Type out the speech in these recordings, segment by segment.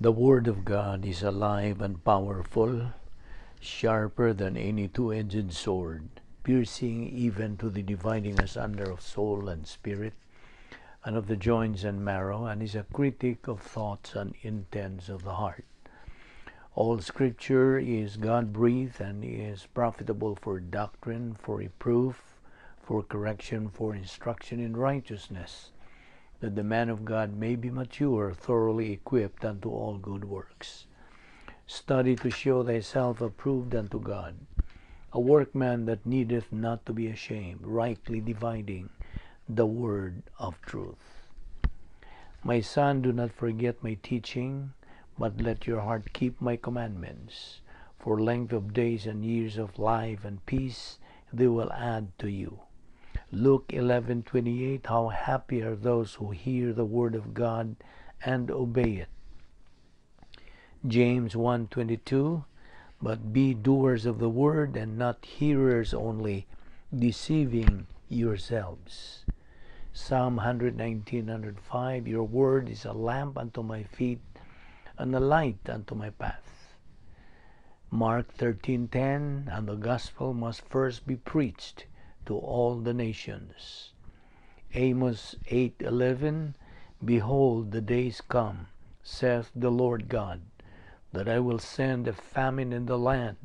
The Word of God is alive and powerful, sharper than any two-edged sword, piercing even to the dividing asunder of soul and spirit, and of the joints and marrow, and is a critic of thoughts and intents of the heart. All Scripture is God-breathed and is profitable for doctrine, for reproof, for correction, for instruction in righteousness, that the man of God may be mature, thoroughly equipped unto all good works. Study to show thyself approved unto God, a workman that needeth not to be ashamed, rightly dividing the word of truth. My son, do not forget my teaching, but let your heart keep my commandments. For length of days and years of life and peace they will add to you. Luke 11:28, how happy are those who hear the word of God and obey it. James 1:22, but be doers of the word and not hearers only, deceiving yourselves. Psalm 119:105, your word is a lamp unto my feet and a light unto my path. Mark 13:10, and the gospel must first be preached to all the nations. Amos 8:11, behold, the days come, saith the Lord God, that I will send a famine in the land,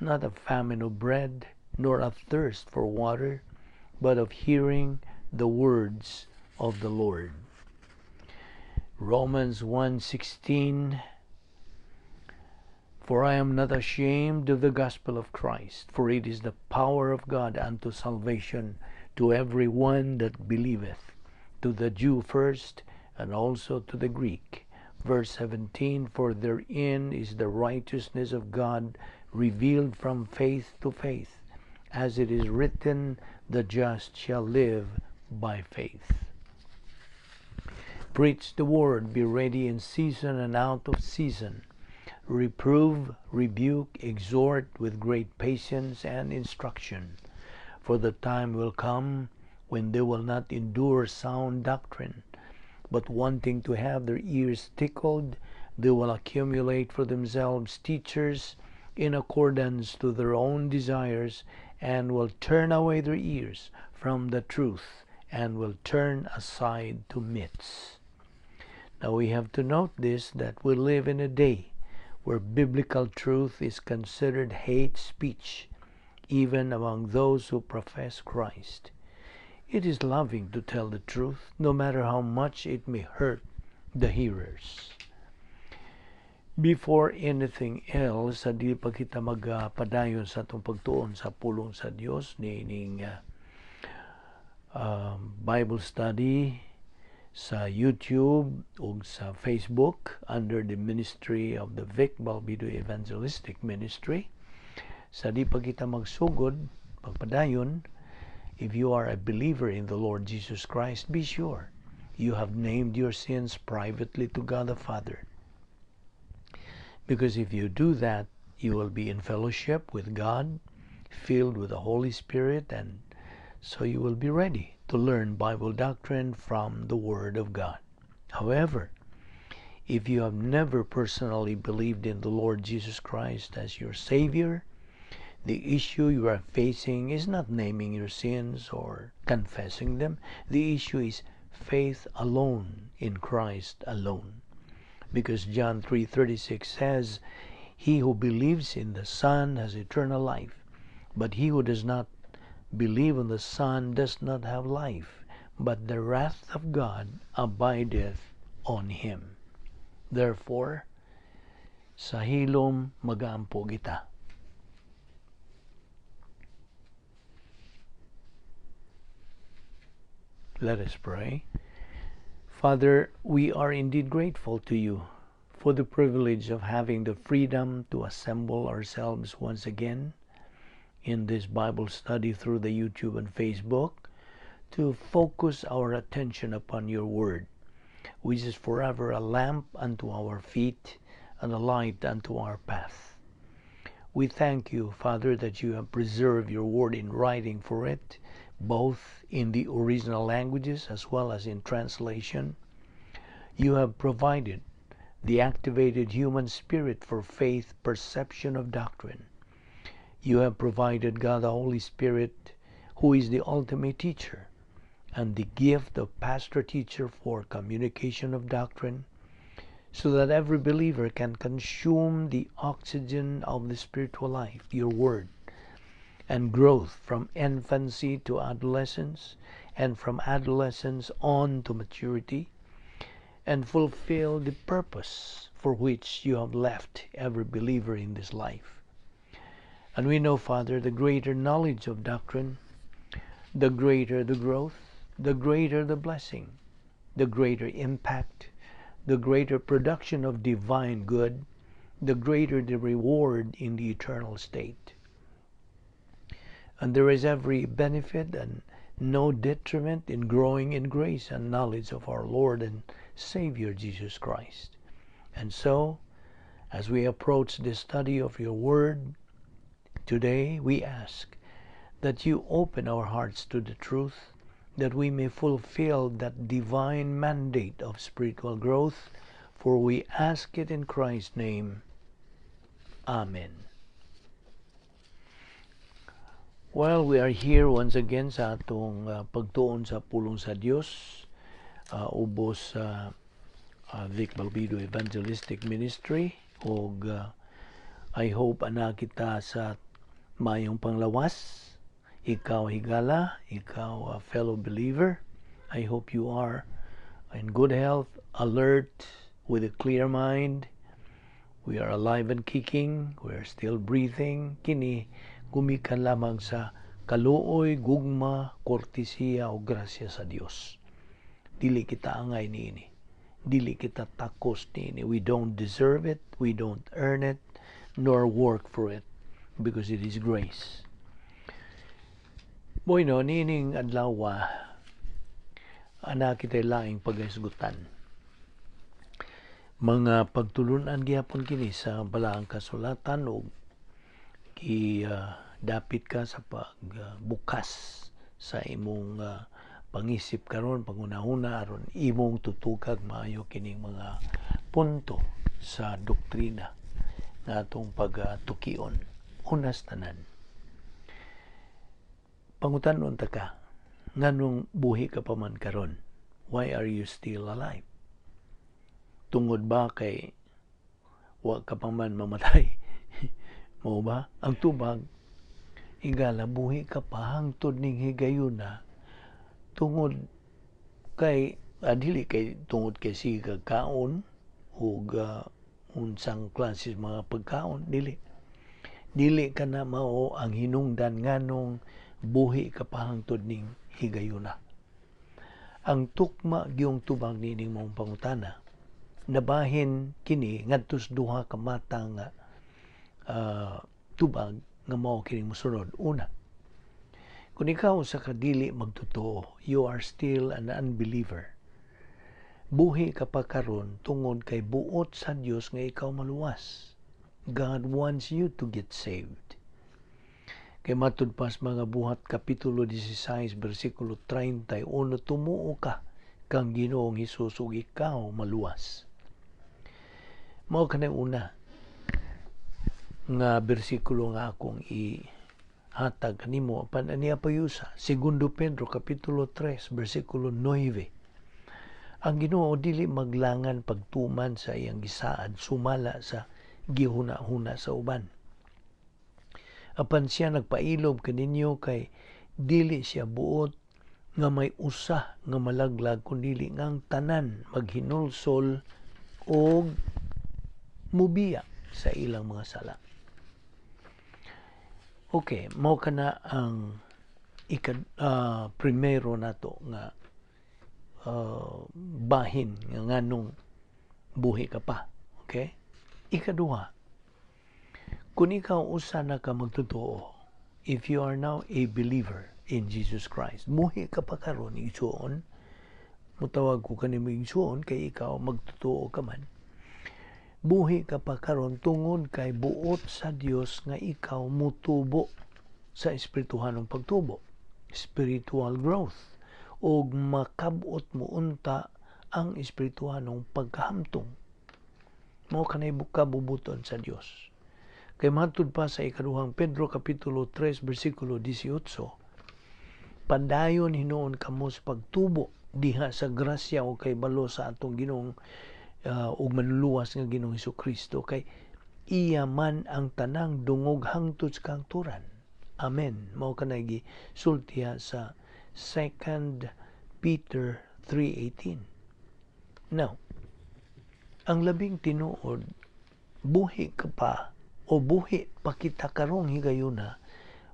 not a famine of bread, nor a thirst for water, but of hearing the words of the Lord. Romans 1:16, for I am not ashamed of the gospel of Christ, for it is the power of God unto salvation to every one that believeth, to the Jew first, and also to the Greek. Verse 17, for therein is the righteousness of God revealed from faith to faith, as it is written, the just shall live by faith. Preach the word, be ready in season and out of season. Reprove, rebuke, exhort with great patience and instruction. For the time will come when they will not endure sound doctrine, but wanting to have their ears tickled, they will accumulate for themselves teachers in accordance to their own desires, and will turn away their ears from the truth, and will turn aside to myths. Now we have to note this, that we live in a day where biblical truth is considered hate speech, even among those who profess Christ. It is loving to tell the truth, no matter how much it may hurt the hearers. Before anything else, sa di pa kita magpadayon sa atong pagtuon sa pulong sa Dios niining Bible study sa YouTube ug sa Facebook under the ministry of the Vic Balbido Evangelistic Ministry. Sa di pa kita magsugod, pagpadayon, if you are a believer in the Lord Jesus Christ, be sure you have named your sins privately to God the Father. Because if you do that, you will be in fellowship with God, filled with the Holy Spirit, and so you will be ready to learn Bible doctrine from the Word of God. However, if you have never personally believed in the Lord Jesus Christ as your Savior, the issue you are facing is not naming your sins or confessing them. The issue is faith alone in Christ alone. Because John 3:36 says, he who believes in the Son has eternal life, but he who does not believe on the Son does not have life, but the wrath of God abideth on him. Therefore, sa hilom magaampo kita. Let us pray. Father, we are indeed grateful to you for the privilege of having the freedom to assemble ourselves once again in this Bible study through the YouTube and Facebook to focus our attention upon your word, which is forever a lamp unto our feet and a light unto our path. We thank you, Father, that you have preserved your word in writing for it, both in the original languages as well as in translation. You have provided the activated human spirit for faith perception of doctrine. You have provided God the Holy Spirit, who is the ultimate teacher, and the gift of pastor teacher for communication of doctrine, so that every believer can consume the oxygen of the spiritual life, your word, and growth from infancy to adolescence, and from adolescence on to maturity, and fulfill the purpose for which you have left every believer in this life. And we know, Father, the greater knowledge of doctrine, the greater the growth, the greater the blessing, the greater impact, the greater production of divine good, the greater the reward in the eternal state. And there is every benefit and no detriment in growing in grace and knowledge of our Lord and Savior Jesus Christ. And so, as we approach the study of your word today, we ask that you open our hearts to the truth, that we may fulfill that divine mandate of spiritual growth, for we ask it in Christ's name. Amen. Well, we are here once again sa atong pagtuon sa pulong sa Dios, ubos sa Vic Balbido Evangelistic Ministry, ug I hope ana kita sa maayong panglawas. Ikaw, higala, ikaw, fellow believer, I hope you are in good health, alert, with a clear mind. We are alive and kicking, we are still breathing. Kini gumikan lamang sa kaluoy, gugma, kortesiya o grasya sa Dios. Dili kita angay niini. Dili kita takos niini. We don't deserve it, we don't earn it, nor work for it, because it is grace. Bueno, niining adlaw, ana kita'y laing paghisgutan. Mga pagtulunan gihapon kini sa Balaang Kasulatan ug gi dapit ka sa pagbukas sa imong pangisip karon, pangunahuna, aron imong tutukag maayo kining mga punto sa doktrina nga atong pagtukion. Unas tanan, pangutan-on ta ka, nganong buhi ka pa man karon? Why are you still alive? Tungod ba kay wa ka pa man mamatay? Mao ba? Ang tubag, higala, buhi ka pa hangtod ning higayuna tungod kay dili kay tungod kay sige kag kaon ug unsang klase mga pagkaon, dili. Dili ka na mao ang hinungdan nganong buhi ka pa hangtod ning higayuna. Ang tukma giyong tubag nining maong pangutana, nabahin kini ngadto sa duha ka mata nga tubag nga mao kining mosunod. Una, kung ikaw sa kadili magtotoo, you are still an unbeliever. Buhi ka pa karon tungod kay buot sa Dios nga ikaw maluwas. God wants you to get saved. Kay matud pa sa Mga Buhat kapitulo 16 bersikulo 31, tumuo ka kang Ginoong Hesus ug ikaw maluwas. Mao kanang una nga bersikulo nga akong ihatag kanimo. Apan ania pa usa, Segundo Pedro kapitulo 3 bersikulo 9. Ang Ginoo dili maglangan pagtuman sa iyang gisaad sumala sa gihuna-huna sa uban. Apan siya nagpailob kaninyo kay dili siya buot nga may usa nga malaglag, kundili nga ang tanan maghinulsol og mubiya sa ilang mga sala. Okay, mao kana ang ika primero nato nga bahin nga nganong buhi ka pa. Okay? Ikaduha, kung ikaw usa na ka magtotoo, if you are now a believer in Jesus Christ, buhi ka pa karon, igsuon, mutawag ko kanimo igsuon kay ikaw magtotoo ka man. Buhi ka pa karon tungod kay buot sa Dios nga ikaw mutubo sa espirituhanong pagtubo, spiritual growth, ug makabot mo unta ang espirituhanong pagkahamtong. Mao kanay buka bubuton sa Dios. Kay matud pa sa Ikaduhang Pedro kapitulo 3 bersikulo 18, padayon hinuon kamo sa pagtubo diha sa grasya o kaybalo sa atong Ginoong ug Manluluwas nga Ginoong Kristo, kay iya man ang tanang dungog hangtod sa kahangturan. Amen. Mao kanay gisultiha sa 2 Peter 3:18. Now, ang labing tinuod, buhi ka pa o buhi pa kita karong higayuna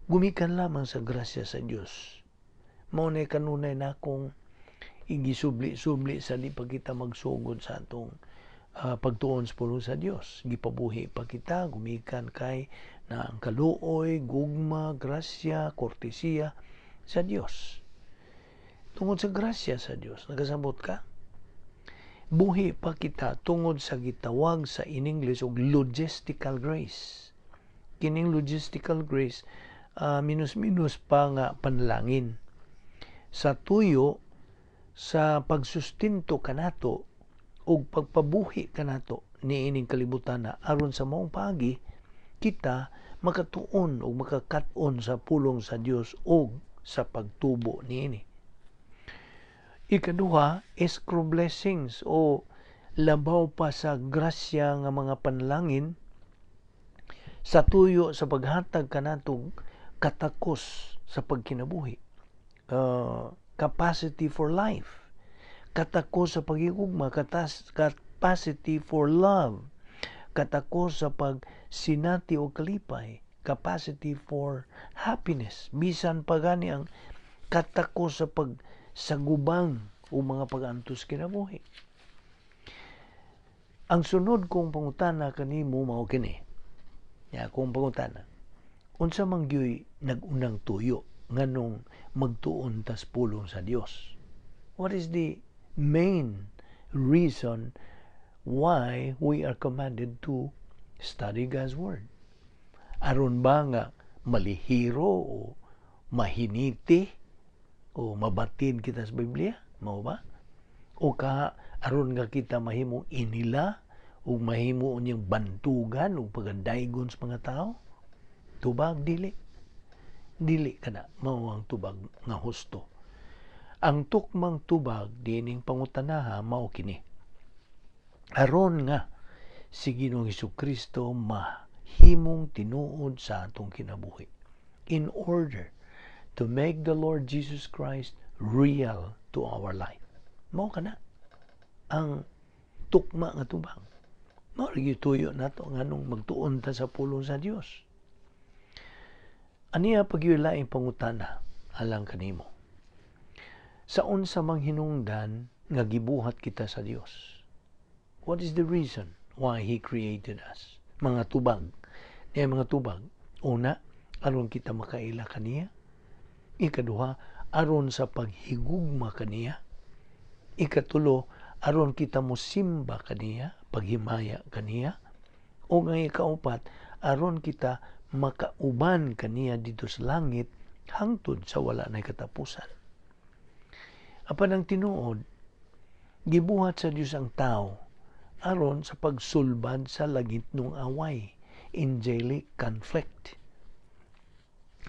gumikan lamang sa grasya sa Dios. Mao na kanunay nakong igisubli-subli sa di pa kita magsugod sa atong pagtuon sa pulong sa Dios. Gipabuhi pa kita gumikan kay na ang kaluoy, gugma, grasya, kortesiya sa Dios. Tungod sa grasya sa Dios, nakasabot ka? Buhi pa kita tungod sa gitawag sa in English og logistical grace. Kining logistical grace, minus-minus pa nga panalangin. Sa tuyo sa pagsustinto kanato ug pagpabuhi kanato niining kalibutan na aron sa maong paagi kita makatuon ug makakat-on sa pulong sa Dios ug sa pagtubo niini. Ikaduha, escrow blessings o labaw pa sa grasya nga mga panalangin sa tuyo sa paghatag kanatong katakos sa pagkinabuhi. Capacity for life. Katakos sa pagigugma, capacity for love. Katakos sa pagsinati o kalipay, capacity for happiness. Bisan pa gani ang katakos sa pagsagubang o mga pag-antos kinabuhi. Ang sunod kong pangutana kanimo mao kini. Ya, kong pangutana. Unsa man gyuy nag-unang tuyo nganong magtuon tas pulong sa Dios? What is the main reason why we are commanded to study God's Word? Aron ba nga malihiro o mahiniti o mabatid kita sa Biblia? Mao ba? O ka aron nga kita mahimong inila o mahimo unyang bantugan o pagandaygon sa mga tao? Tubag dili. Dili kana mao ang tubag nga husto. Ang tukmang tubag dining pangutanaha mao kini. Aron nga si Ginoong Kristo mahimong tinuod sa atong kinabuhi. In order to make the Lord Jesus Christ real to our life. Mao kana ang tukma nga tubag. Mao rin tuyo nato nganong magtuon ta sa pulong sa Dios. Aniya pagyuy laing pangutana alang kanimo. Sa unsa mang hinungdan nga gibuhat kita sa Dios? What is the reason why He created us? Mga tubag. Niya mga tubag. Una, aron kita makaila kaniya. Ikaduha, aron sa paghigugma kaniya. Ikatulo, aron kita mosimba kaniya, paghimaya kaniya. O ang ikaupat, aron kita makauban kaniya dito sa langit hangtod sa wala na katapusan. Apan ang tinuod, gibuhat sa Dios ang tao aron sa pagsulbad sa langitnong away, angelic conflict.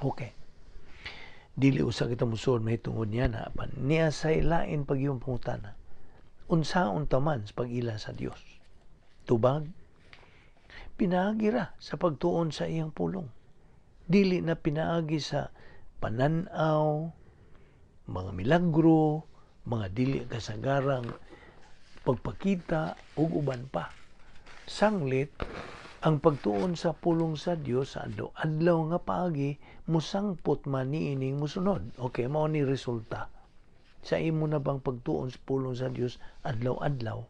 Okay. Dili usa kita musulod mahitungod niya na apan niya sa lain pag iyong pangutana. Unsaon taman sa pag-ila sa Dios? Tubag, pinaagi ra sa pagtuon sa iyang pulong. Dili na pinaagi sa pananaw, mga milagro, mga dili kasagarang pagpakita ug uban pa. Sanglit ang pagtuon sa pulong sa Dios sa adlaw-adlaw nga paagi musangpot man niining musunod. Okay, mao ni resulta. Sa imo na bang pagtuon sa pulong sa Dios adlaw-adlaw,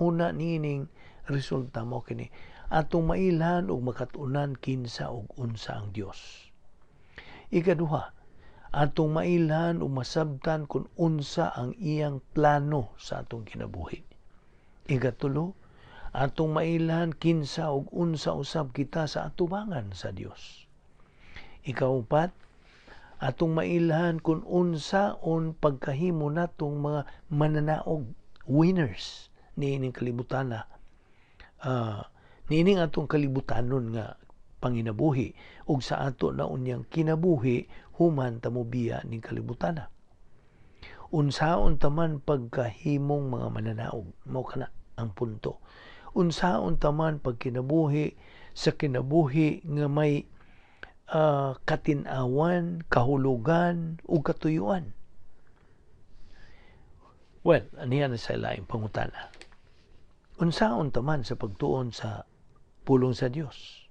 una niining resulta mo kini: atong mailhan ug makatunan kinsa ug unsa ang Dios. Ikaduha, atong mailhan ug masabtan kung unsa ang iyang plano sa atong kinabuhi. Ikatulo, atong mailhan kinsa ug unsa usab kita sa atubangan sa Dios. Ikaupat, atong mailhan kung unsaon pagkahimo natong mga mananaog, winners niining kalibutan na niining atong kalibutanon nga panginabuhi ug sa ato na unyang kinabuhi human ta mobiya ning kalibutana. Unsaon ta man pagkahimong mga mananaog, mao kana ang punto. Unsaon ta man pagkinabuhi sa kinabuhi nga may katin-awan, kahulugan ug katuyuan. Well, aniya na sa laing pangutana. Unsaon ta man sa pagtuon sa pulong sa Dios?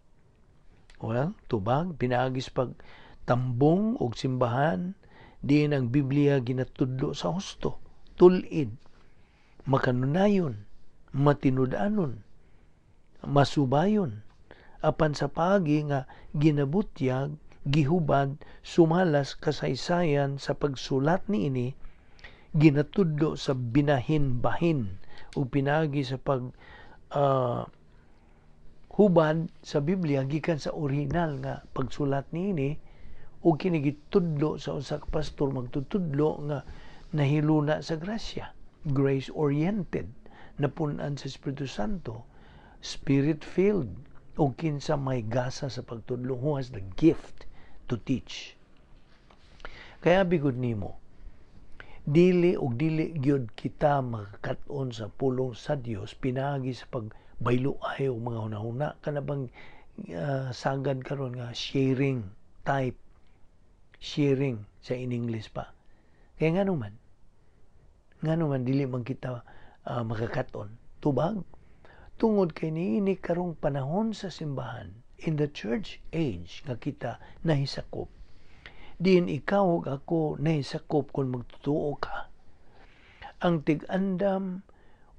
Well, tubag pinaagi sa pagtambong og simbahan diin ang Biblia ginatudlo sa husto, tul-id, makanunayon, matinud-anon, masubayon, apan sa paagi nga ginabutyag, gihubad sumalas kasaysayan sa pagsulat niini, ginatudlo sa binahin-bahin ug pinaagi sa pag hubad sa Biblia gikan sa orihinal nga pagsulat niini ug kini gitudlo sa usa ka pastor magtutudlo nga nahiluna sa grasya, grace oriented, napun-an sa Espiritu Santo, spirit filled, ug kinsa may gasa sa pagtudlo, who has the gift to teach. Kaya bigod nimo, dili ug dili gyud kita makakat-on sa pulong sa Dios pinaagi sa pagbayloay og mga hunahuna kana bang sagad karon nga sharing type, sharing sa in English pa. Kaya ngano man dili man kita makakat-on? Tubag tungod kay niini karong panahon sa simbahan, in the church age nga kita nahisakop, diin ikaw ug ako nahisakop kung magtutuo ka, ang tig-andam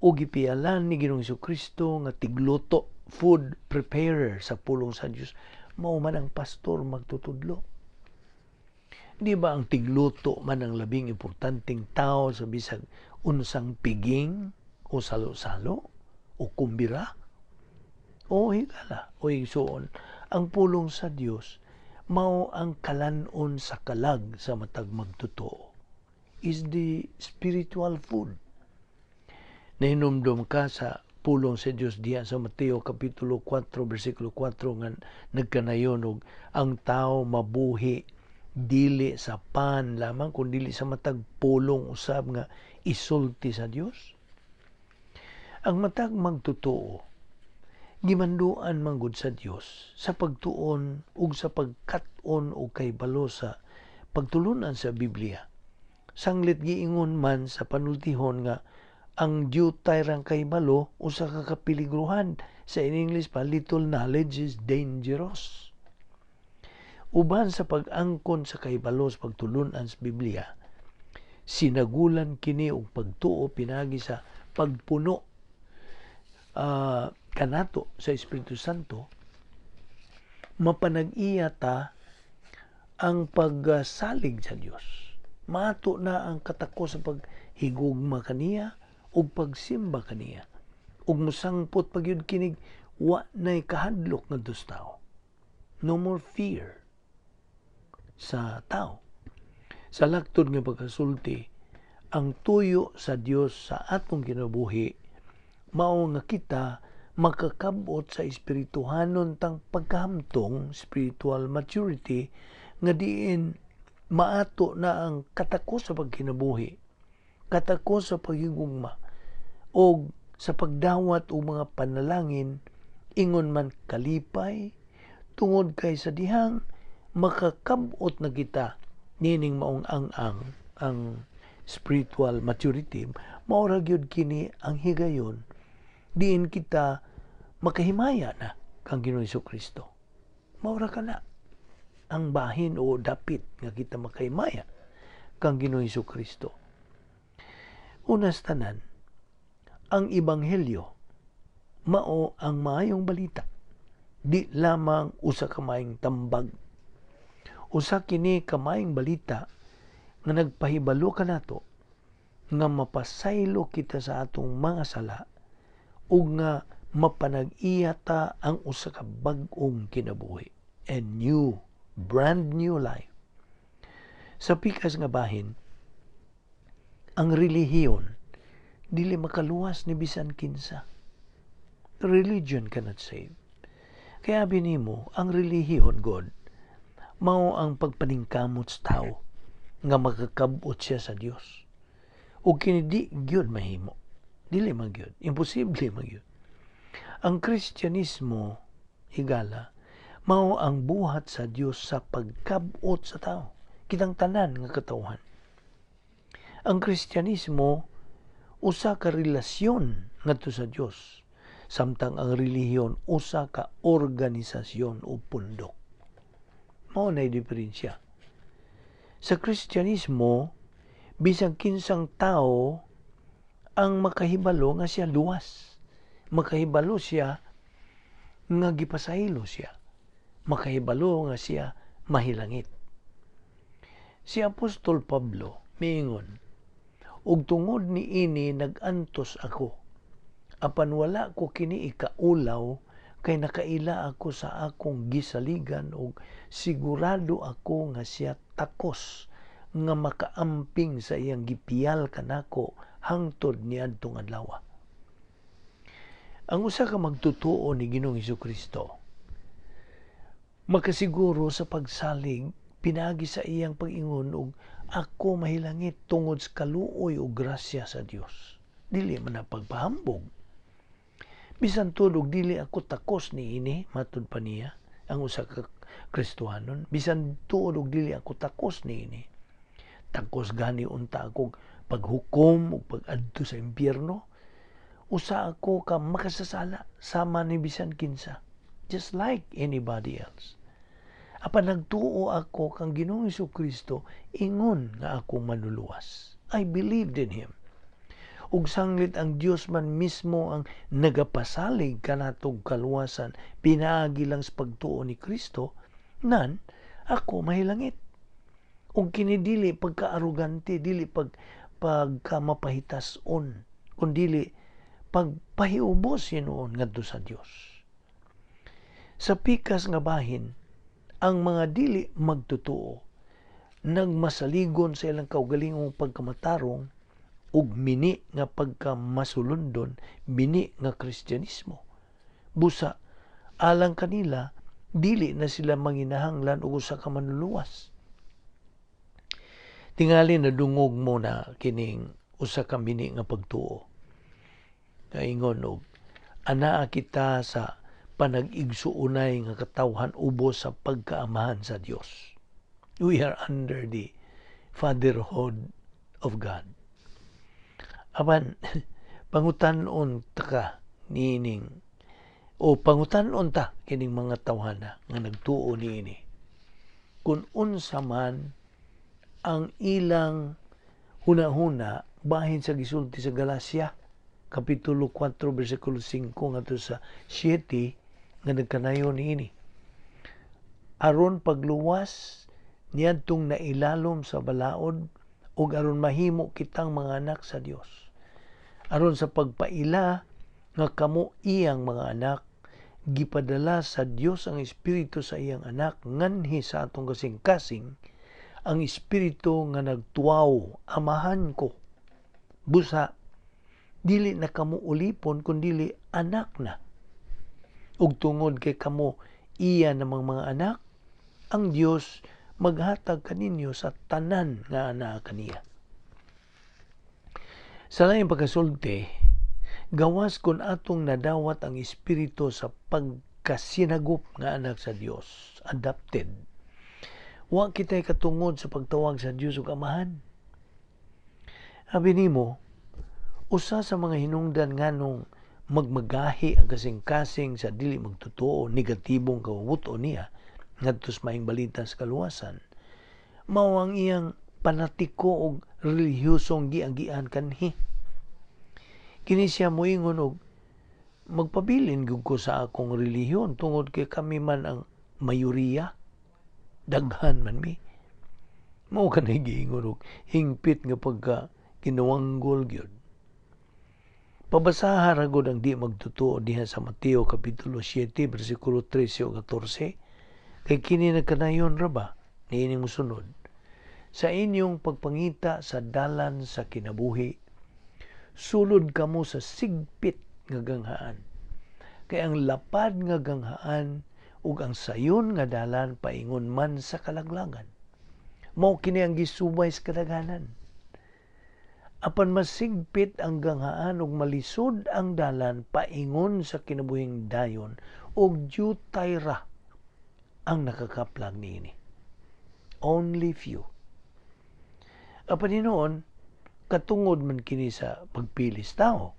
o gipialan ni Ginoong Kristo nga tigluto, food preparer sa pulong sa Dios, mao man ang pastor magtutudlo. Di ba ang tigluto man ang labing importanteng tao sa bisag unsang piging o salo-salo o kumbira o higala o igsuon? Ang pulong sa Dios mao ang kalanon sa kalag sa matag magtotoo, is the spiritual food. Nahinumdum ka sa pulong sa Dios diya sa Mateo kapitulo 4 bersikulo 4 nga nagkanayon og ang tao mabuhi dili sa pan lamang kun dili sa matag pulong usab nga isulti sa Dios? Ang matag magtotoo gimanduan manggod sa Dios sa pagtuon ug sa pagkat-on og kahibalo sa pagtulunan sa Biblia. Sanglit giingon man sa panultihon nga ang diyutay rang kahibalo usa ka kapiligruhan. Sa in English pa, little knowledge is dangerous. Uban sa pag-angkon sa kahibalo sa pagtulunan sa Biblia, sinagulan kini og pagtuo pinagi sa pagpuno kanato sa Espiritu Santo, mapanag-iya ta ang pagsalig sa Dios. Mato na ang katako sa paghigugma kaniya ug pagsimba kaniya. Ug mosangpot pa gyud kinig wa nay kahadlok ngadto sa tao. No more fear sa tao. Sa laktod nga pagkasulti, ang tuyo sa Dios sa atong kinabuhi mao nga kita makakabot sa espirituhanon tang pagkahamtong, spiritual maturity, nga diin maato na ang katako sa pagkinabuhi, katako sa paghigugma og sa pagdawat og mga panalangin, ingon man kalipay tungod kay sa dihang makakabot na kita nining maong ang spiritual maturity, mao ra gyud kini ang higayon diin kita makahimaya na kang Ginoong Kristo. Mao ra kana ang bahin o dapit nga kita makahimaya kang Ginoong Kristo. Unas tanan, ang ebanghelyo mao ang maayong balita. Di lamang usa ka maayong tambag. Usa kini ka maayong balita nga nagpahibalo kanato nga mapasaylo kita sa atong mga sala ug nga mapanag-iya ta ang usa ka bag-ong kinabuhi, a new, brand new life. Sa pikas nga bahin, ang relihiyon dili makaluwas ni bisan kinsa. Religion cannot save. Kaya nimo ang relihiyon god mao ang pagpaningkamot sa tao nga makakabot siya sa Dios. Ug kini di gyud mahimo. Dili man gyud, imposible man gyud. Ang Kristyanismo, higala, mao ang buhat sa Dios sa pagkabot sa tao, kitang tanan nga katawhan. Ang Kristyanismo usa ka relasyon ngadto sa Dios, samtang ang relihiyon usa ka organisasyon o pundok. Mao na diferensya. Sa Kristyanismo, bisan kinsang tao ang makahibalo nga siya luwas. Makahibalo siya nga gipasaylo siya. Makahibalo nga siya mahilangit. Si Apostol Pablo miingon, "Ug tungod niini nag-antos ako. Apan wala ko kini ikaulaw kay nakaila ako sa akong gisaligan ug sigurado ako nga siya takos nga makaamping sa iyang gipiyal kanako hangtod niadtong adlaw." Ang usa ka magtotoo ni Ginoong Hesukristo makasiguro sa pagsalig pinaagi sa iyang pag-ingon og ako mahilangit tungod sa kaluoy ug grasya sa Dios. Dili man na pagpahambog. Bisan tuod og dili ako takos niini, matud pa niya, ang usa ka Kristohanon, bisan tuod og dili ako takos niini. Takos gani unta ako paghukom ug pag-adto sa impyerno. Usa ako ka makasasala sama ni bisan kinsa, just like anybody else. Apan nagtuo ako kang Ginoong Kristo ingon nga akong manluluwas. I believed in him. Ug sanglit ang Dios man mismo ang nagapasalig kanatog kaluwasan pinaagi lang sa pagtuo ni Kristo, nan ako mahilangit. Ug kini dili pagka-arugante, dili pagka mapahitas-on, kundili pagpahiubos hinuon ngadto sa Dios. Sa pikas nga bahin, ang mga dili magtotoo nagmasaligon sa ilang kaugalingong pagkamatarong ug mini nga pagkamasulundon, mini nga Kristyanismo. Busa alang kanila, dili na sila manginahanglan og usa ka manluluwas. Tingali nadungog mo na kining usa ka mini nga pagtuo. Kaingon og anaa kita sa panag-igsuonay nga katawhan ubos sa pagkaamahan sa Dios. We are under the fatherhood of God. Apan pangutan-on ta ka niining o pangutan-on ta kining mga tawhana nga nagtuo niini kung unsa man ang ilang hunahuna bahin sa gisulti sa Galacia Kapitulo 4 bersikulo 5 ngadto sa 7 nga nagkanayon niini. Aron pagluwas niadtong nailalom sa balaod ug aron mahimo kitang mga anak sa Dios. Aron sa pagpaila nga kamo iyang mga anak, gipadala sa Dios ang Espiritu sa iyang anak nganhi sa atong kasing-kasing, ang Espiritu nga nagtuwaw, "Amahan ko." Busa dili na kamo ulipon kundili anak na. Ug tungod kay kamo iya namang mga anak, ang Dios maghatag kaninyo sa tanan nga anaa kaniya. Sa laing pagkasulti, gawas kung atong nadawat ang Espiritu sa pagkasinagop nga anak sa Dios, adopted, wa kita'y katungod sa pagtawag sa Dios ug Amahan. Abi nimo, usa sa mga hinungdan nganong magmagahi ang kasing-kasing sa dili magtotoo, negatibong kawuto niya ngadto sa Maayong Balita sa kaluwasan, mao ang iyang panatiko og relihiyosong giagian kanhi. Kini siya moingon og magpabilin gyud ko sa akong relihiyon tungod kay kami man ang mayoriya, daghan man mi. Mao kanay giingon og hingpit nga pagka kinuwanggol gyud. Pabasaha ra gud ang di magtotoo diha sa Mateo Kapitulo 7 bersikulo 13 ug 14, kay kini nagkanayon ra ba niining mosunod. "Sa inyong pagpangita sa dalan sa kinabuhi, sulod kamo sa sigpit nga ganghaan. Kay ang lapad nga ganghaan ug ang sayon nga dalan paingon man sa kalaglagan. Mao kini ang gisubay sa kadaghanan. Apan masigpit ang ganghaan ug malisod ang dalan paingon sa kinabuhing dayon, ug dyutay ra ang nakakaplag niini. Only few. Apan hinuon, katungod man kini sa pagpili sa tao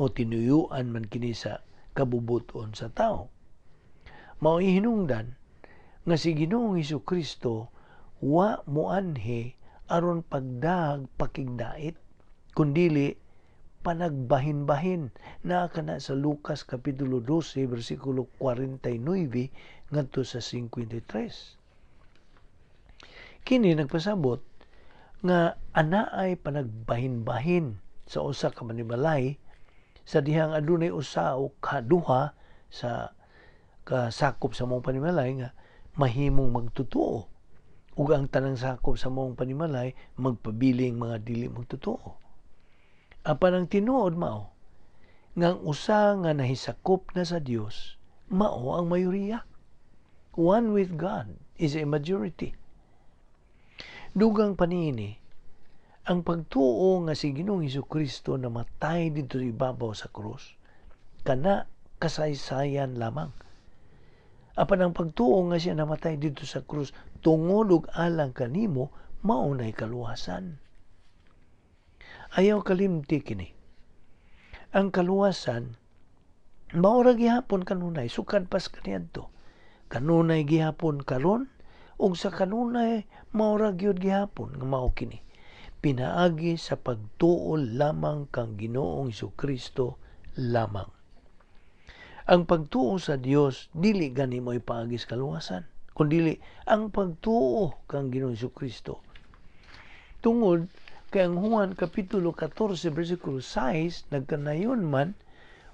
o tinuyuan man kini sa kabubuton sa tao. Mao hinungdan nga si Ginoong Kristo wa moanhi aron pagdag pakigdait, kundili panagbahin-bahin na kana sa Lucas kapitulo 12 bersikulo 49 ngadto sa 53. Kini nagpasabot nga anaay panagbahin-bahin sa usa ka manimalay sa dihang adunay usa o kaduha sa kasakop sa mong panimalay nga mahimong magtotoo, ug ang tanang sakop sa mong panimalay magpabiling mga dili magtotoo. Apan ang tinuod mao nga ang usa nga nahisakop na sa Dios mao ang mayoriya. One with God is a majority. Dugang paniini, ang pagtuo nga si Ginoong Kristo namatay didto ibabaw sa krus, kana kasaysayan lamang. Apan ang pagtuo nga siya namatay didto sa krus tungod ug alang kanimo, mao nay kaluwasan. Ayaw kalimti kini. Ang kaluwasan mao ra gihapon kanunay, sukad pas kaniadto. Kanunay gihapon karon ug sa kanunay mao ra gyud gihapon nga mao kini. Pinaagi sa pagtuo lamang kang Ginoong Kristo lamang. Ang pagtuo sa Dios dili gani mo ipaagi sa kaluwasan, kundili ang pagtuo kang Ginoong Kristo. Tungod kay ang Juan kapitulo 14 bersikulo 6 nagkanayon man,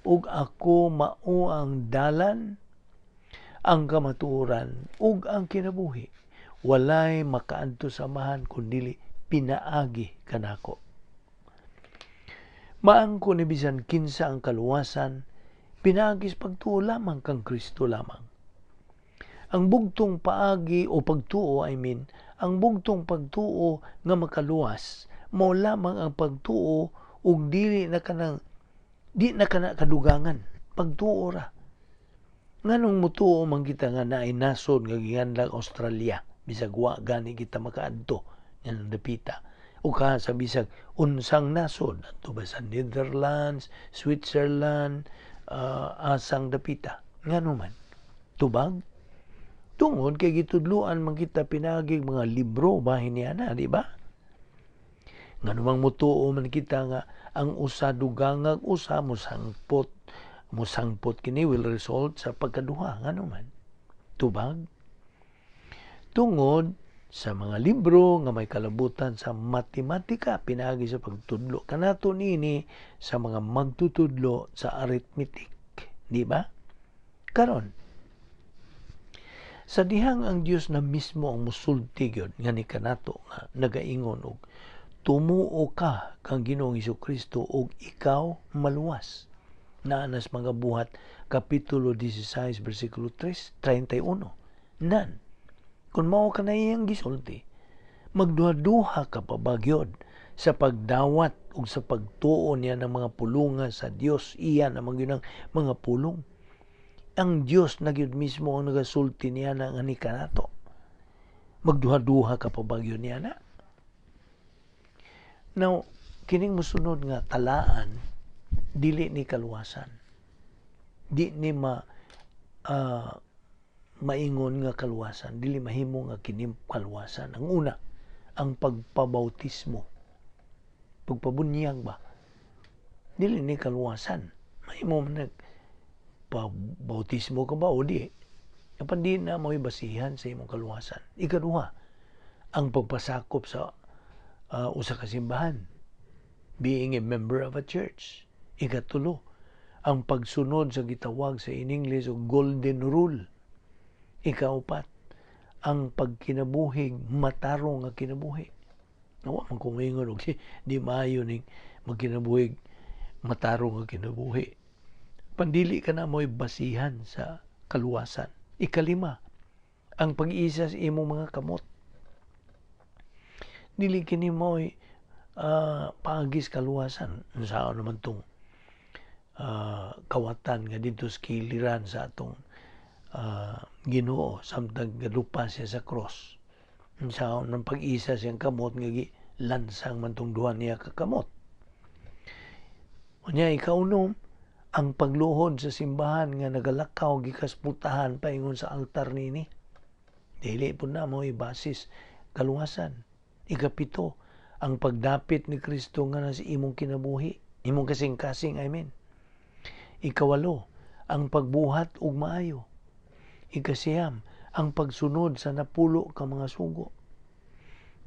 ug ako mao ang dalan, ang kamatuoran ug ang kinabuhi. Walay makaadto sa Amahan kundili pinaagi kanako. Maangko ni bisan kinsa ang kaluwasan pinaagi sa pagtuo lamang kang Kristo lamang. Ang bugtong paagi o pagtuo, I mean, ang bugtong pagtuo nga makaluwas mao lamang ang pagtuo ug dili na kanang di na kana kadugangan, pagtuo ra. Nganong mutuo man kita nga naay nasod nga giganlag Australia, bisag wa gani kita makaadto nga dapita, o ka sa bisag unsang nasod adto ba sa Netherlands, Switzerland, asang dapita, ngano man tubag? Tungod kay gitudloan man kita pinaagi mga libro bahin niya na, di ba? Ngano mang mutuo man kita nga ang usa dugangag usa musangpot kini will result sa pagkaduha, ngano man tubag? Tungod sa mga libro nga may kalabutan sa matematika pinaagi sa pagtudlo kanato nini sa mga magtutudlo sa arithmetic, di ba? Karon, sa dihang ang Dios na mismo ang musulti gyud nga ni kanato nga nagaingon og tumuo ka kang Ginoong Kristo ug ikaw maluwas, naa nas Mga Buhat kapitulo 16 bersikulo 3, 31. Nan kung mao ka na iyang gisulti, magduha-duha ka pa ba gyud sa pagdawat ug sa pagtuo niya ng mga pulungan sa Dios? Iya naman gyud ang mga pulong. Ang Dios na gyud mismo ang nagasulti niya na nga ni kanato. Magduha-duha ka pa ba gyud niya na? Now, kining musunod nga talaan, dili ni kaluwasan. Di ni maingon nga kaluwasan, dili mahimo nga kini kaluwasan. Ang una, ang pagpabautismo. Pagpabunyag ba? Dili ni kaluwasan. Mahimo man nagpabautismo ka ba o di? Apan di na mo'y basihan sa imong kaluwasan. Ikaduha, ang pagpasakop sa usa ka simbahan, being a member of a church. Ikatulo, ang pagsunod sa gitawag sa in English og golden rule. Ikaupat, ang pagkinabuhig matarong nga kinabuhi. Wa man ko moingon og di maayo ning magkinabuhig matarong nga kinabuhi. Pandili ka na mo'y basihan sa kaluwasan. Ikalima, ang pag-isa sa imong mga kamot. Dili kini mo'y paagis kaluwasan. Unsaon naman tong kawatan nga didto sa kiliran sa atong Ginoo samtang gadupa siya sa cross? Unsaon man pag-isa siyang kamot nga gilansang man tong duha niya ka kamot? Unya, ikaunom, ang pagluhod sa simbahan nga nagalakaw gikasputahan paingon sa altar nini. Dili po na mo basis kaluwasan. Ikapito, ang pagdapit ni Kristo nga nasa imong kinabuhi, imong kasing-kasing, I mean. Ikawalo, ang pagbuhat og maayo. Ikasiyam, ang pagsunod sa 10 ka mga sugo.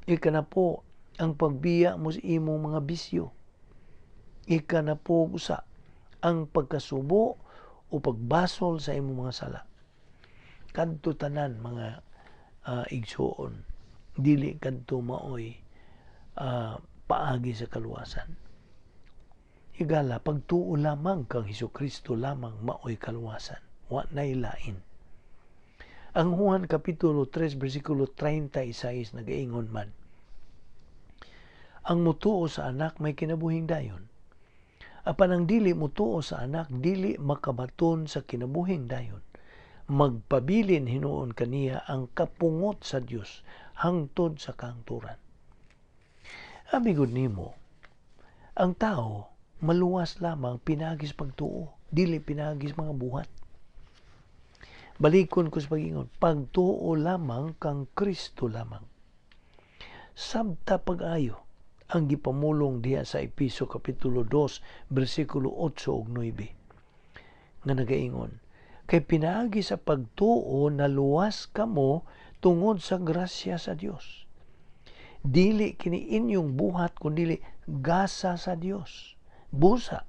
Ikanapo, ang pagbiya mo sa imong mga bisyo. Ikanapo usa, ang pagkasubo o pagbasol sa imong mga sala. Kadto tanan, mga igsuon, dili kadto maoy paagi sa kaluwasan. Higala, pagtuo lamang kang Hesukristo lamang maoy kaluwasan. Wa nay lain. Ang Juan Kapitulo 3, versikulo 36 nagaingon man, "Ang mutuo sa Anak may kinabuhing dayon. Apan ang dili mutuo sa Anak, dili makabaton sa kinabuhing dayon. Magpabilin hinuon kaniya ang kapungot sa Dios hangtod sa kahangturan." Abi gud nimo, ang tao maluwas lamang pinaagis pagtuo, dili pinaagis mga buhat. Balikon ko sa pag-ingon, pagtuo lamang kang Kristo lamang. Sabta pag-ayo ang gipamulong diha sa Episo Kapitulo 2, bersikulo 8 ug 9 nga nagaingon, "Kay pinaagi sa pagtuo naluwas kamo tungod sa grasya sa Dios. Dili kini inyong buhat kundili gasa sa Dios. Busa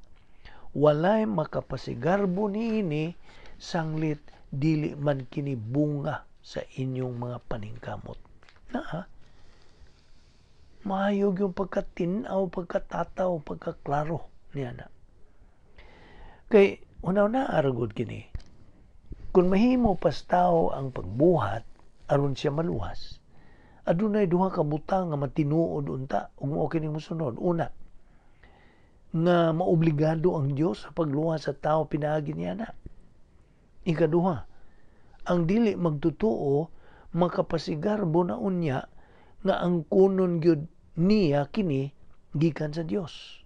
walay makapasigarbo niini, sanglit dili man kini bunga sa inyong mga paningkamot." Na mahayog yung pagkatinaw, pagkatataw, pagkaklaro niya na. Kay unaw na aragod kini. Kung mahimo pas tao ang pagbuhat aron siya maluwas, adunay duha ka butang nga matinuod unta ug mao kining mosunod. Una, nga maobligado ang Dios sa pagluwas sa tao pinaagi niya na. Ikaduha, ang dili magtotoo makapasigarbo na unya nga ang kunon gyud niya kini gikan sa Dios.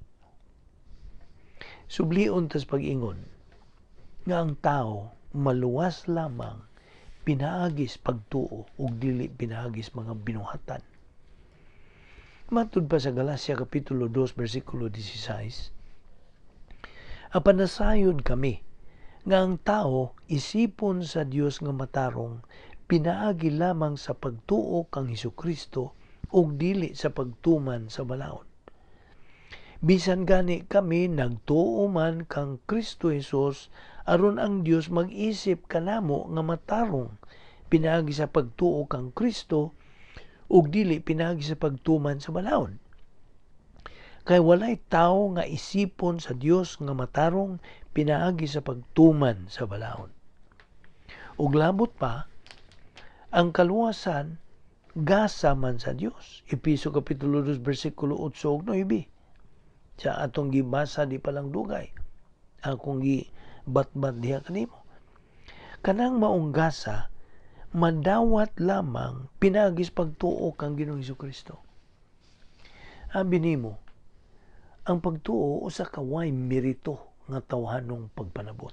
Sublion tas pag-ingon nga ang tao maluwas lamang pinaagis pagtuo ug dili pinaagis mga binuhatan. Matud pa sa Galacia Kapitulo 2, versikulo 16, "Apan nasayod kami nga ang tao isipon sa Dios nga matarong pinaagi lamang sa pagtuo kang Hesukristo ug dili sa pagtuman sa balaod. Bisan gani kami nagtuo man kang Kristo Hesus aron ang Dios mag-isip kanamo nga matarong pinaagi sa pagtuo kang Kristo ug dili pinaagi sa pagtuman sa balaod. Kay walay tawo nga isipon sa Dios nga matarong pinaagi sa pagtuman sa balaod." Ug labot pa, ang kaluwasan gasa man sa Dios. Episo Kapitulo 2, versikulo 8 ug 9. Sa atong gibasa di pa lang dugay. Akong gibatbat diha kanimo. Kanang maong gasa madawat lamang pinaagis pagtuo kang Ginoong Hesukristo. Abi nimo, ang pagtuo usa ka way merito nga tawhanong pagpanabot.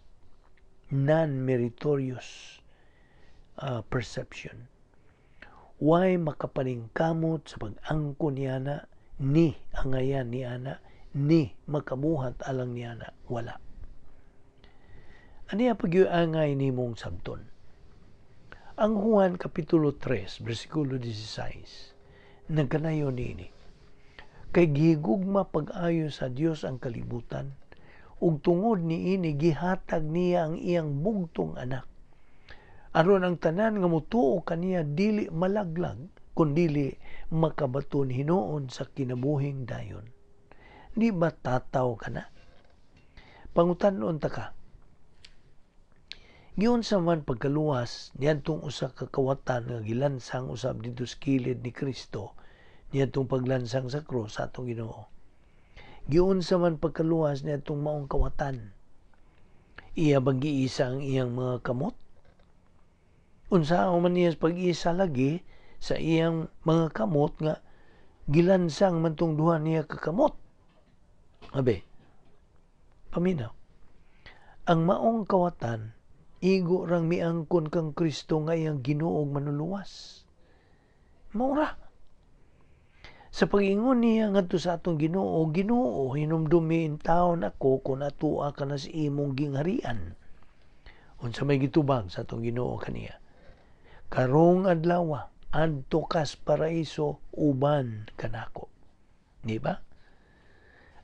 Non-meritorious perception. Way makapaningkamot sa pag-angkon niana, ni angayan niana, ni makabuhat alang niana, wala. Aniya pagyuangay nimong sabton? Ang Juan Kapitulo 3, versikulo 16, nagkanayon niini, "Kay gihigugma pag-ayo sa Dios ang kalibutan, ug tungod niini gihatag niya ang iyang bugtong Anak, aron ang tanan nga motuo kaniya dili malaglag, kundili makabaton hinuon sa kinabuhing dayon." Di ba tataw ka na? Pangutan-on ta ka. Giunsa man pagkaluwas niadtong usa ka kawatan nga gilansang usab didto sa kilid ni Kristo niadtong paglansang sa krus sa atong Ginoo? Giunsa man pagkaluwas niadtong maong kawatan? Iya bang giisa ang iyang mga kamot? Unsa man niya pag-isa lagi sa iyang mga kamot nga gilansang man tong duha niya ka kamot? Abi, paminaw. Ang maong kawatan, igo rang miangkon kang Kristo nga iyang Ginoo ug Manluluwas. Maura. Sa pag-ingon niya ngadto sa atong Ginoo, "Ginoo, hinumdumi intawon ako kung atua ka na sa imong gingharian." Unsa may gitubag sa atong Ginoo kaniya? "Karong adlaw, adto kas paraiso uban kanako." Di ba?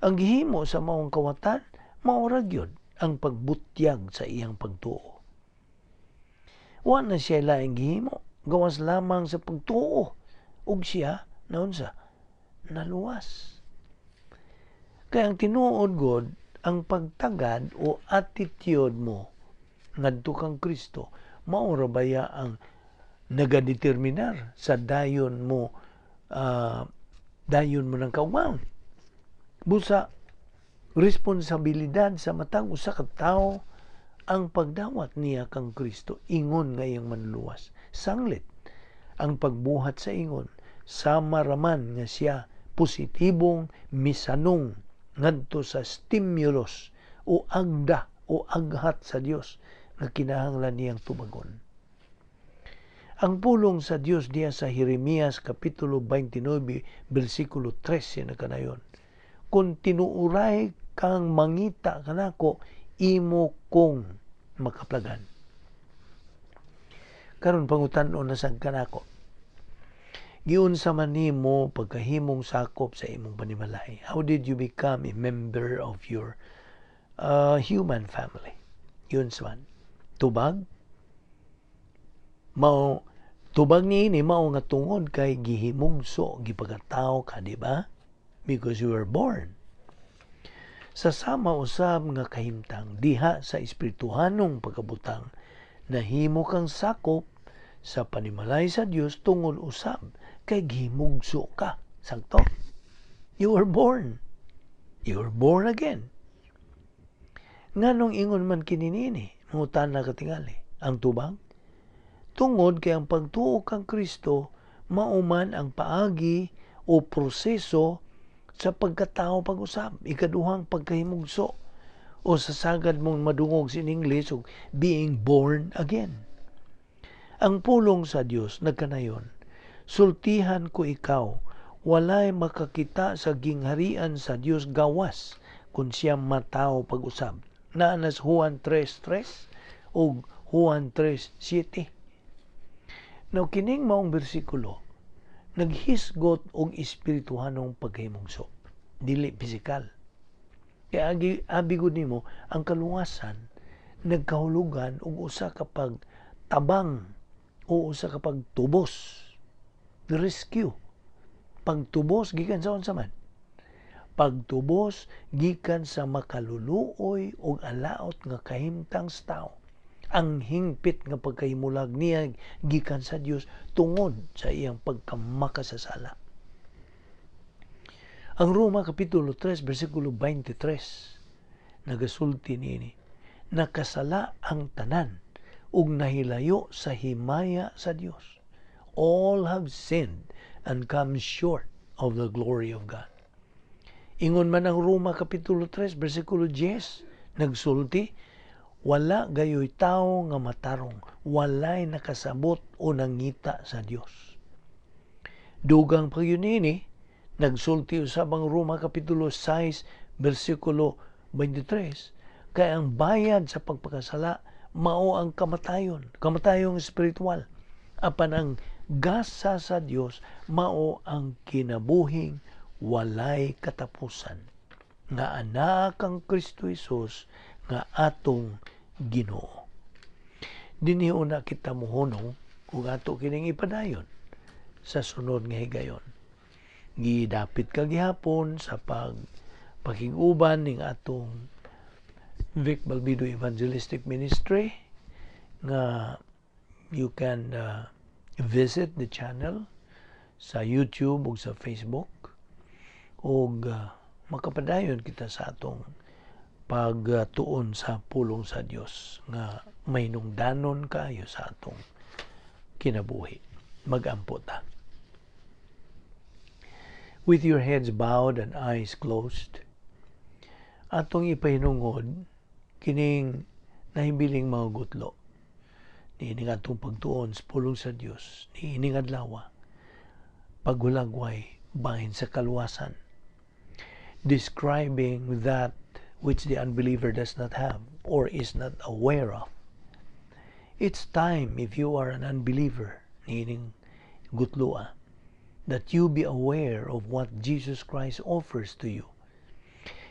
Ang gihimo sa maong kawatan, maura gyud ang pagbutyag sa iyang pagtuo. Wa na siya laing gihimo, gawas lamang sa pagtuo, ug siya naunsa, naluwas. Kaya ang tinuod god, ang pagtagad o attitude mo ngadto kang Kristo, mao ra baya ang nagadeterminar sa dayon mo ng kaugmaon. Busa responsibilidad sa matag usa ka tawo ang pagdawat niya kang Kristo ingon nga iyang Manluluwas. Sanglit ang pagbuhat sa ingon, sama raman nga siya positibong misanong ngadto sa stimulus o agda o aghat sa Dios nga kinahanglan niyang tubagon. Ang pulong sa Dios diya sa Jeremias kapitulo 29 bersikulo 13 na kanayon: "Kung tinuuray kang mangita kanako, imo kong makaplagan." Karon, pangutan-on na sad kanako. Giunsa man nimo pagkahimong sakop sa imong panimalay? How did you become a member of your human family? Giunsa man? Tubag? Mao tubag niini mao nga tungod kay gihimugso, gipagatawo ka, di ba? Because you were born. Sa sama usab nga kahimtang diha sa espirituhanong pagkabutang, nahimo kang sakop sa panimalay sa Dios tungod usab kay gihimugso ka. Sakto? You were born. You were born again. Nganong ingon man kini niini? Mangutana katingali. Ang tubag? Tungod kay ang pagtuo kang Kristo mauman ang paagi o proseso sa pagkatao pag-usab, ikaduhang pagkahimugso o sa sagad mong madungog sa English og being born again. Ang pulong sa Dios nagkanayon, "Sultihan ko ikaw, walay makakita sa gingharian sa Dios gawas kung siya matawo pag-usab." Naa na sa Juan 3.3 o Juan 3.7. Now, kining maong bersikulo, naghisgot og espirituhanong pagkahimugso, dili pisikal. Kaya abi gud nimo ang kaluwasan nagkahulugan og usa ka pagtabang o usa ka pagtubos, rescue. Pagtubos gikan sa unsa man? Pagtubos gikan sa makaluluoy og alaot nga kahimtang sa tao. Ang hingpit nga pagkahimulag niya gikan sa Dios tungod sa iyang pagkamakasasala. Ang Roma kapitulo 3 bersikulo 23 nagasulti niini: "Nakasala ang tanan ug nahilayo sa himaya sa Dios." All have sinned and come short of the glory of God. Ingon man ang Roma kapitulo 3 bersikulo 10 nagsulti, "Wala gayoy tawo nga matarong, walay nakasabot o nangita sa Dios." Dugang pa niini, nagsulti usab ang Roma kapitulo 6 bersikulo 23, kay ang bayad sa pagpakasala mao ang kamatayon, kamatayong espiritual. Apan ang gasa sa Dios mao ang kinabuhing walay katapusan nga anaa kang Kristo Hesus nga atong Ginoo. Dinhi una kita mohunong ug ato kining ipadayon sa sunod nga higayon. Gidapit ka gihapon sa pag pakig-uban ning atong Vic Balbido Evangelistic Ministry. nga you can visit the channel sa YouTube ug sa Facebook ug makapadayon kita sa atong pagtuon sa pulong sa Dios nga mahinungdanon kaayo sa atong kinabuhi. Magampo ta. With your heads bowed and eyes closed, atong ipahinungod kining nahibiling mga gutlo niining atong pagtuon sa pulong sa Dios niining adlaw, paghulagway bahin sa kaluwasan, describing that which the unbeliever does not have or is not aware of. It's time, if you are an unbeliever niining gutloa, that you be aware of what Jesus Christ offers to you.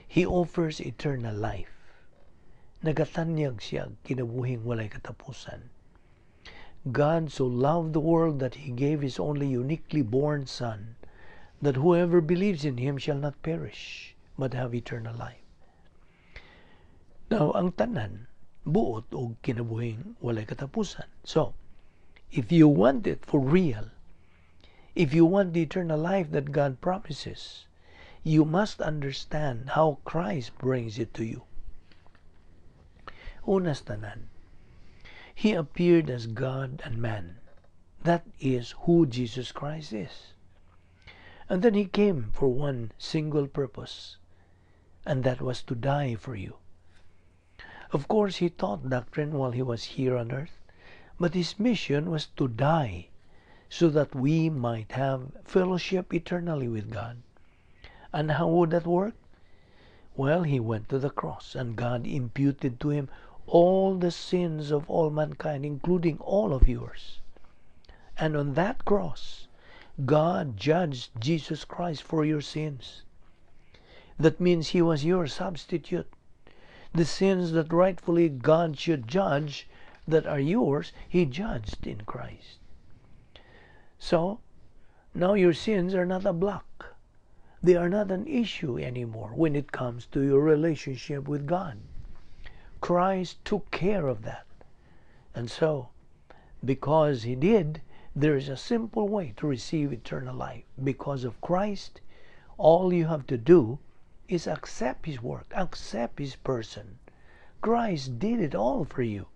He offers eternal life. Nagatanyag siya kinabuhing walay katapusan. God so loved the world that He gave His only uniquely born Son, that whoever believes in Him shall not perish, but have eternal life. Now, ang tanan, buot og kinabuhing walay katapusan. So, if you want it for real, if you want the eternal life that God promises, you must understand how Christ brings it to you. Una sa tanan, He appeared as God and man. That is who Jesus Christ is. And then He came for one single purpose, and that was to die for you. Of course, He taught doctrine while He was here on earth, but His mission was to die so that we might have fellowship eternally with God. And how would that work? Well, He went to the cross, and God imputed to Him all the sins of all mankind, including all of yours. And on that cross, God judged Jesus Christ for your sins. That means He was your substitute. The sins that rightfully God should judge that are yours, He judged in Christ. So, now your sins are not a block. They are not an issue anymore when it comes to your relationship with God. Christ took care of that. And so, because He did, there is a simple way to receive eternal life. Because of Christ, all you have to do is accept His work, accept His person. Christ did it all for you.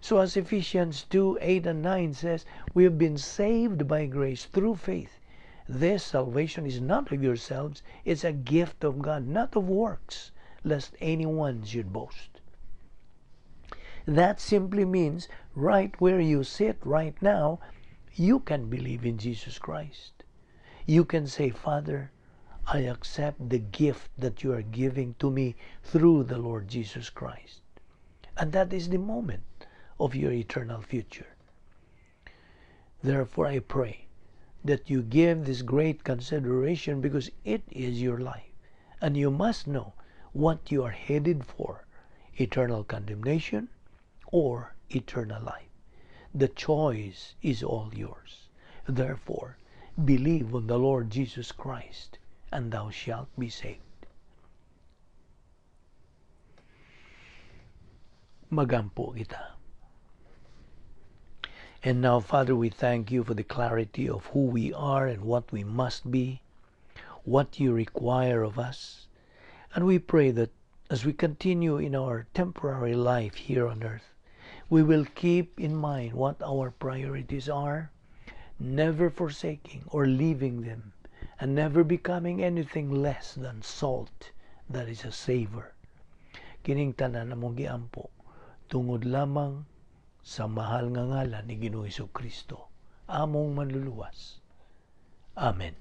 So as Ephesians 2:8 and 9 says, we have been saved by grace through faith. This salvation is not of yourselves, it's a gift of God, not of works, lest anyone should boast. That simply means right where you sit right now, you can believe in Jesus Christ. You can say, "Father, I accept the gift that you are giving to me through the Lord Jesus Christ." And that is the moment of your eternal future. Therefore, I pray that you give this great consideration because it is your life. And you must know what you are headed for: eternal condemnation or eternal life. The choice is all yours. Therefore, believe on the Lord Jesus Christ, and thou shalt be saved. Magampo kita. And now, Father, we thank you for the clarity of who we are and what we must be, what you require of us. And we pray that as we continue in our temporary life here on earth, we will keep in mind what our priorities are, never forsaking or leaving them, and never becoming anything less than salt that is a savor. Kining tanan among giampo tungod lamang sa mahal nga ngalan ni Ginoong Kristo, among Manluluwas. Amen.